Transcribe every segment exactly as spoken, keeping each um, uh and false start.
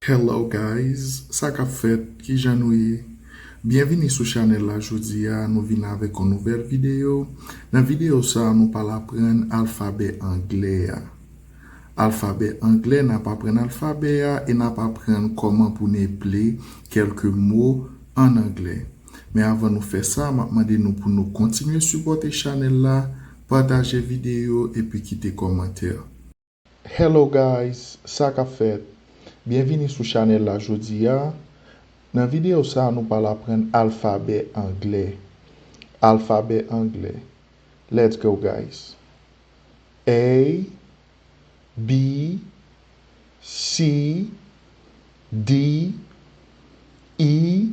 Hello guys, sa k ap fèt? Kijan nou ye? Byenvini sou chanèl la. Jodi a, nou vin avèk yon nouvèl videyo. Nan videyo sa a, nou pral aprann alfabè anglè a. Alfabè anglè, n ap aprann alfabè a e n ap aprann kòman pou n eple kèlke mo an anglè. Men avan nou fè sa, m ap mande nou pou nou kontinye sipòte chanèl la, pataje videyo epi kite kòmantè. Hello guys, sa k ap fèt? Byenvini sou chanèl la. Jodi a, nan videyo sa a, nou pral aprann alfabè anglè. Alfabè anglè. Let's go guys. A, B, C, D, E,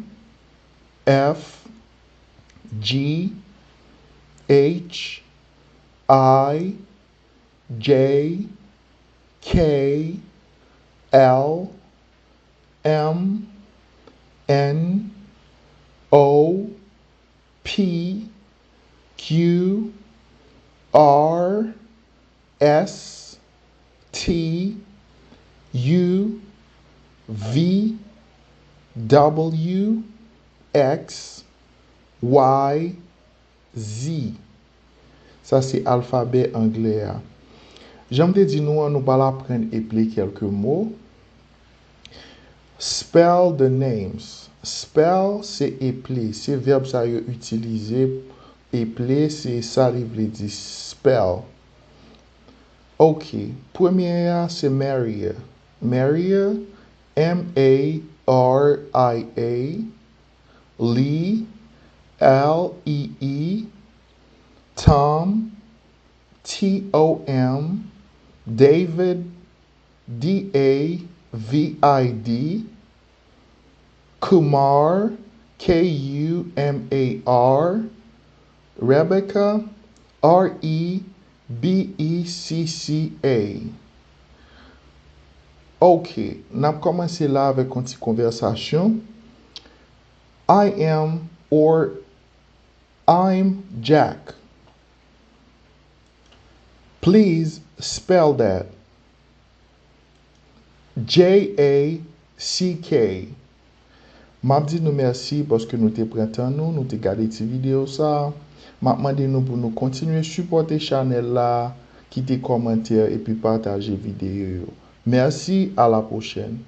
F, G, H, I, J, K, L, M, N, O, P, Q, R, S, T, U, V, W, X, Y, Z. Sa se alfabè anglè a. Jan m te di nou an, nou pral aprann eple kèlke mo. Spell the names. Spell se eple. Se vèb sa yo itilize. Eple se sa li vle di, spell. Ok. Premye a se Maria. Maria, M A R I A. Lee, L E E, Tom, T O M, David, D A V I D, Kumar, K U M A R, Rebecca, R E B E C C A. Ok, n ap kòmanse la avèk yon ti konvèsasyon. I am or I'm Jack. Please spell that. J A C K. M ap di nou mèsi paske nou te pran tan nou, nou te gade ti videyo sa a. M ap mande nou pou nou kontinye sipòte chanèl la, kite kòmantè epi pataje videyo yo. Mèsi, a la pwochèn.